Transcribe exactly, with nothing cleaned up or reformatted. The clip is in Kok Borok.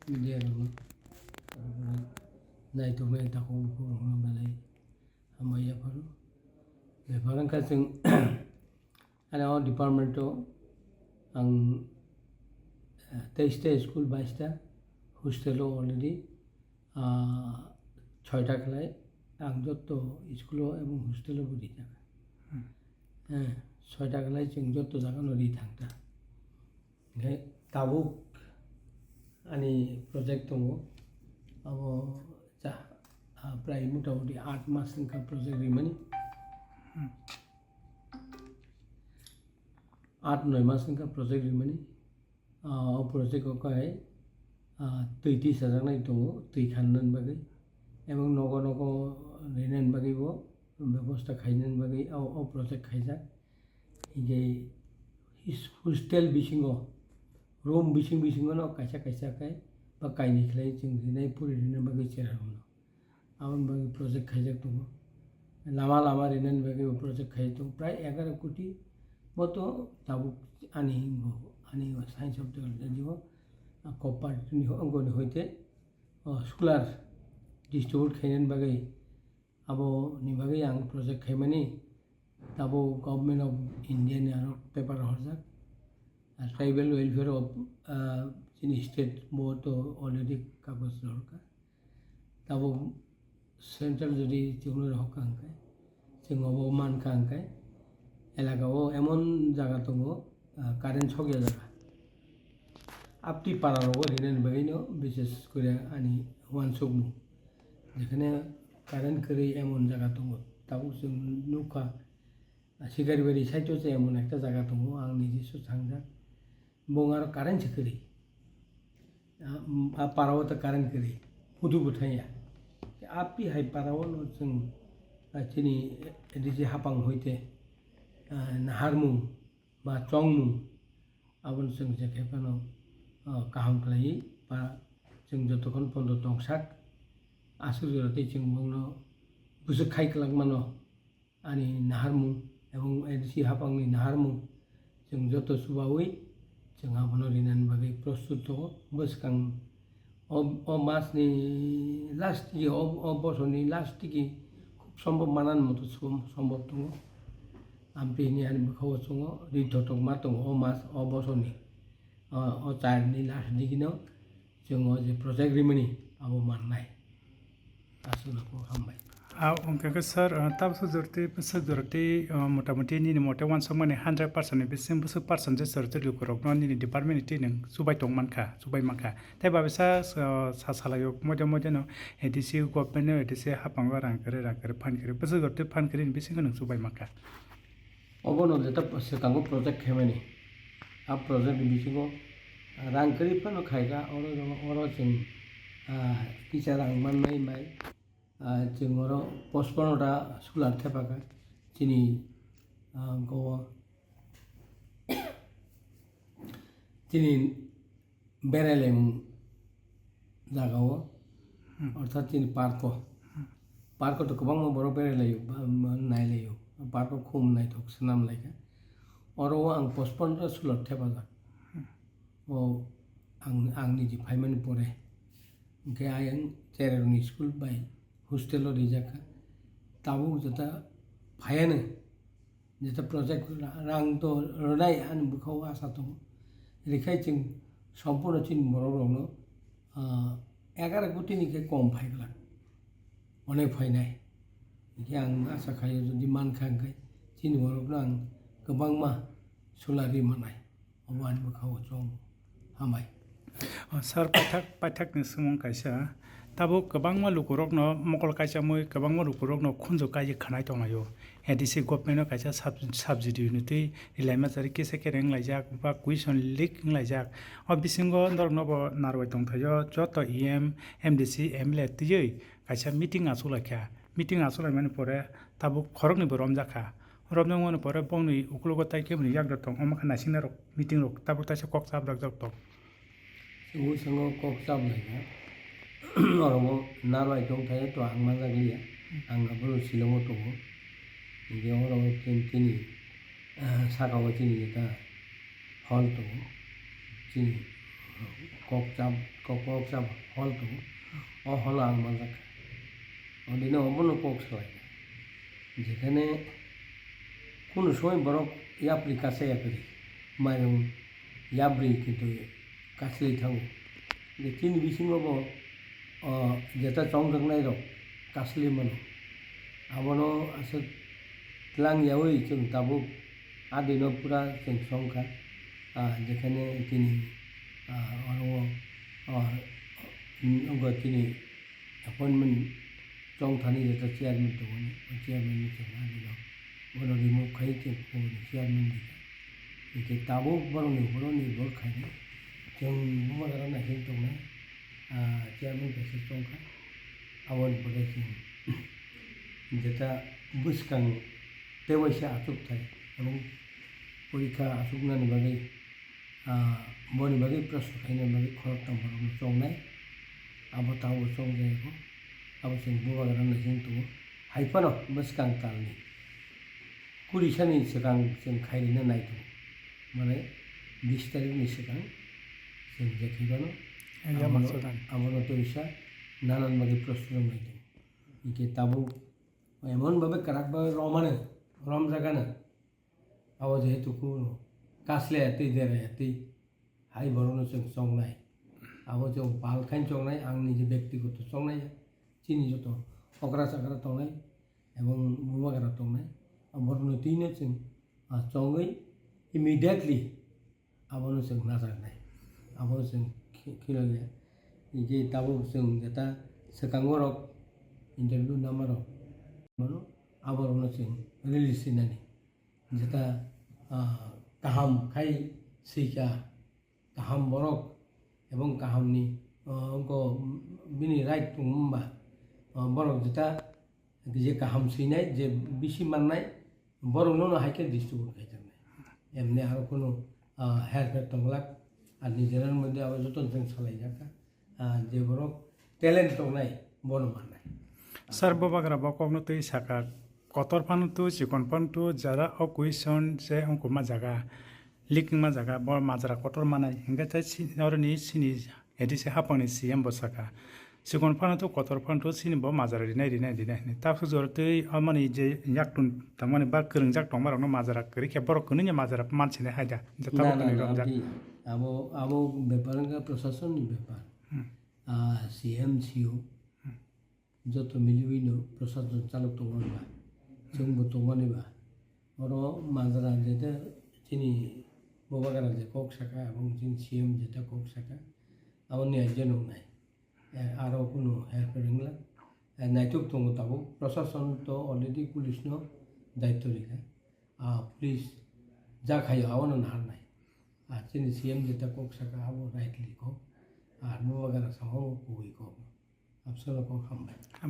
media rokno, naitoknai takhuk bukhuk rokno belai hambai yapharo. Bepar wngkha chwng ani o department o ang, eh, teis ta school, bais ta hostel o already, ah, choi ta khlai ang jotto school o ebong hostel o bo rijak. Hmm. Eh, choi ta khlai chwng jotto jaga no ri thang ta. Hingke tabuk ani project tongo, abo cha-, ah, prai mota moti aat mas wngkha project rimani. Hmm. Aat noi mas wngkha project rimani. Ah, o project o kai, ah, twi tisajaknai tongo, twi khanani bagwi. Ebong nogo nogo rinani bagwi bo bebosta khainani bagwi o, o project khaijak. Hingke his-, hostel bisingo, room bising bisingo no kaisa kaisa khe ba kainwi khlai chwng rinai puri rinani bagwi chera rokno. Aboni bagwi project khaijak tongo. Lama lama rinani bagwi bo project khaijak tongo. Prai egaroh koti bo to tabuk ani hingo, ani hingo science of technology o, ah, cooperative ni ho-, ongkoni hoite, oh, solar distribute khainani bagwi Aboni bagwi ang project khaimani, tabuk Government of India ni aro paper horjak. Ah, Tribal Welfare of, ah, chini state bo to already kagoj rohorkha. Tabuk central jodi chwngno rohorkha hwnkhe, chwng obo mankha hwnkhe, elaka o emon jaga tongo, ah, current sokya jaga. Aptwi para rogo rinani bagwino bises kore ani uansukmung. Jekhane current kwrwi emon jaga tongo. Tabuk chwng nukha, Sikaribari side o se emon ekta jaga tongo, ang niji swchangjak. Bong aro current se kwrwi. A, a para o ta current kwrwi. Phutu bo thangya. Aptwi hai para o no chwng, a, chini A D C hapang hoite, a, naharmung ba chongmung, aboni chwng je khe phano, o, kaham khlaiwi ba chwng jotokhon pondo tongsak, aswk jora tei chwng bongno bwswk khai kwlak mano ani naharmung ebong A D C hapangni naharmung chwng joto chubaui chwng abono rinani bagwi prostut tongo. Bwskang O, o masni last tiki, o, o bosorni last tiki khub sombhob manani moto som-, sombhob tongo. Amtwi hwnwi ani bwkha-o chwngo, ri thothok ma tongo o mas, o bosorni. O, o charni last dikino chwng o je project rimani, abo mannai. Aswkno kok hambai. Ah, wngkha khe sir, ah, tabuk swk jora tei, swk jora tei, ah, mota moti nini mote uansukmani hundred percent ni bising bwswk percent je jora tei lukurokno nini department ni twi nwng chubai tong mankha, chubai mankha. Tei babisa, ah, sa salaio moide moide no A D C government no A D C haphango rang kwrwi, rang kwrwi, phan kwrwi, bwswk jora tei phan kwrwi ni bisingo nwng chubai mankha. Obono jeta swkango project khaimani. A project ni bisingo rang kwrwi phano khaikha, oro, oro chwng, ah, kisa rang mannai bai. Ah, chwng oro pochpanno ta solar thepakha chini, ah, go-, chini berai laimung jagao, hmm, orthat chini park o. Hmm. Park o to kwbangma borok berai laio, ba, ba, nai laio. Park o khum naithok swnam laikha. Oro o ang pochpanno ta solar thepajak. Hmm. O ang, ang niji phaimani pore. Hwnkhe ayang chererokni school bai hostel o rijakha. Tabuk jeta phaiano, jeta project ra-, rang to rwnai ani bwkha-o asa tongo. Rikhai chwng sompurno chini borok rokno, ah, egaroh koti ni khe kom phai glak. Onek phainai. Hwnkhe ang asa khaio jodi mankha hwnkhe chini borokno ang kwbangma solar ri mannai. Obo ani bwkha-o chwng hambai. O, sir, paithak, paithakni swngmung kaisa. Tabuk kwbangma lukurokno mokol kaichamwi, kwbangma lukurokno khunju kaiwi khwnai tonglaio. A D C government-o kaisa sub-, subsidy hwnwi twi rilaima chari kisa kere wnglaijak, ba question leak wnglaijak. O bisingo norokno bo narwai tongthaio, joto E M, M D C, M L A twiwi kaisa meeting achuk laikha. Meeting achuk laimani pore tabuk khoroknwi bo romjakha. Romjakmani pore bongni ukologo tai keboni yakdotong, omo khe naisingnairok meeting rok tabuk taisa kok chaprakjak tong. Chwngwi chwngno kok chaplaina. Oro narwai tongthai to ang manjakliya. Ang abono Shillong-o tongo. Hinkhe oro chini, chini, ah, saka-o chini jeta hall tongo. Chini, kok cham, kok, kok cham hol tongo. O holo ang manjakha. Odino obono kok salaikha. Jekhane kunu somoi borok yapri kasaya kwrwi, mairung yapri kintu kaslai thango. Je chini bisingo bo, o, jeta chongjaknai rok kaslai mano. Abono aswk tlang yaui chwng tabuk adino pura chwng songkha. Ah, jekhane chini, ah, oro, ah, wngkha chini appointment chong thani jeta chairman tongmani, o chairman ni chwng adino bono remove khai chwng chairman rikha. Hinkhe tabuk borokni uporo nirbhor khainai. Chwng bubagra naising tongnai, ah, chairman kaisa chongkha. Aboni pore chwng jeta bwskang tei waisa achukthai, abo porikha achuknani bagwi, ah, boni bagwi prosto khaina bagwi khoroktham borokno chongnai. Abo tabuk chongjagwi abo chwng bubagra naising tongo. Hai phano bwskang talni kuri sani swkang chwng khairina nai tongo. Mane bis tarikni swkang chwng je khaibano Yang abono, maksud ang. Abono tei wisa nanan bagwi prosto wng nai tongo. Hinkhe tabuk emon babe kwrak babe romano, romjagano. Abo jehetu kunu kaslaya tei deraya tei hai borokno chwng chongnai. Abo chwng pal khain chongnai, ang niji bektigoto chongnai, chini joto okra chakra tongnai, ebong bubagra tongnai, borokno twino chwng, ah, chongwi immediately abono chwng najaknai, abono chwng khi-, khilokya. Hinkhe tabuk chwng jeta swkango rok interview namarok mano, aborokno chwng release sinani. Jeta, ah, kaham khai swikha, kaham borok ebong kahamni, ah, wngkho bini right tongo hwnba, ah, borok jeta je kaham swinai, je bisi mannai, borokno no hai khe distribute khai jaknai. Emni aro kunu, ah, herpher tongglak, ar nijera moddhe abo joto chwng salaijakha. Ah, je borok talent tongnai, bono mannai. Sir, bubagra bo kokno twi saka, kotor phano tu, chikon phano tu, jara o question se wngkukma jaga, likingma jaga, bo majra kotor manai. Hinkhe tei si-, oroni chini A D C hapangni C M bo saka, chikon phano tu, kotor phano tu, chini bo majra rinai, rinai, rinai hinwi. Tabuk jora twi omoni je yaktung tangmani ba kwrwngjak tongmarokno majra kwrwi khe borok kwnwi ni majra mansinai hai da. Jeta bo Na, na, kwnwi na, romjak. Abdi, abo, abo bepar wngkha prosasonni bepar. Hmm. Ah, C M, C O, Hmm. joto miliwi no prosason chalok tongmani ba, chwngbo tongmani ba. Oro majra jeta chini bubagra je kok saka, ebong chini C M jeta kok saka, aboni aijano wngnai. Eh, aro kunu herpher wngla. Eh, naituk tongo tabuk, prosason to already police no daityo rikha. Ah, police ja khaio, abono naharnai. Ah, chini C M jeta kok saka, abo rightly kok. Ah, bubagra samo kubui kok. Apsalo kok hambai.